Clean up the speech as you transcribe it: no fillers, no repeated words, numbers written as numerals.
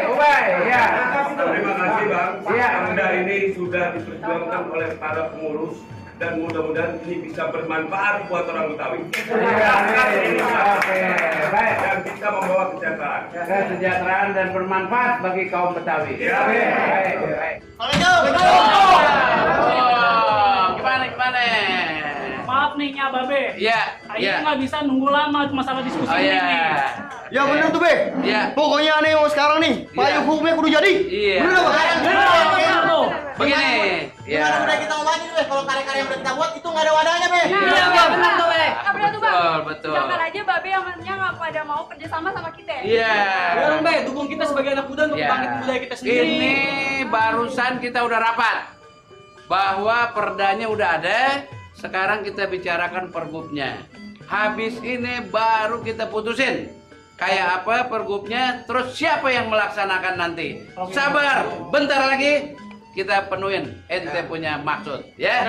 Ubay, ya. Terima kasih Bang. Iya. Perda ini sudah diperjuangkan oleh para pengurus dan mudah-mudahan ini bisa bermanfaat buat orang Betawi. Oke, baik. Dan bisa membawa kesejahteraan. Kesejahteraan dan bermanfaat bagi kaum Betawi. Iya. Baik. Gimana? Maaf nih Nya Babe. Iya. Ayo nggak bisa nunggu lama masalah diskusi Oh ini iya. nih. Ya bener tuh, Be. Iya. Pokoknya aneh mau sekarang nih, Iya. payung hukumnya kudu jadi. Iya. Bener nggak, Bang? Benar tuh. Begini. Gimana udah kita ngomongin Be, kalau karya-karya yang udah kita buat itu nggak ada wadahnya Be. Iya, benar tuh, Be. Benar tuh, Bang. Betul. Jangan aja Babe yang nggak pada mau kerjasama sama kita. Iya. Bareng Be, dukung kita sebagai anak muda untuk Iya. bangkit budaya kita sendiri. Ini barusan kita udah rapat bahwa perdanya udah ada. Sekarang kita bicarakan pergubnya. Habis ini baru kita putusin kayak apa pergubnya, terus siapa yang melaksanakan nanti. Sabar, bentar lagi kita penuhin ente punya maksud, ya.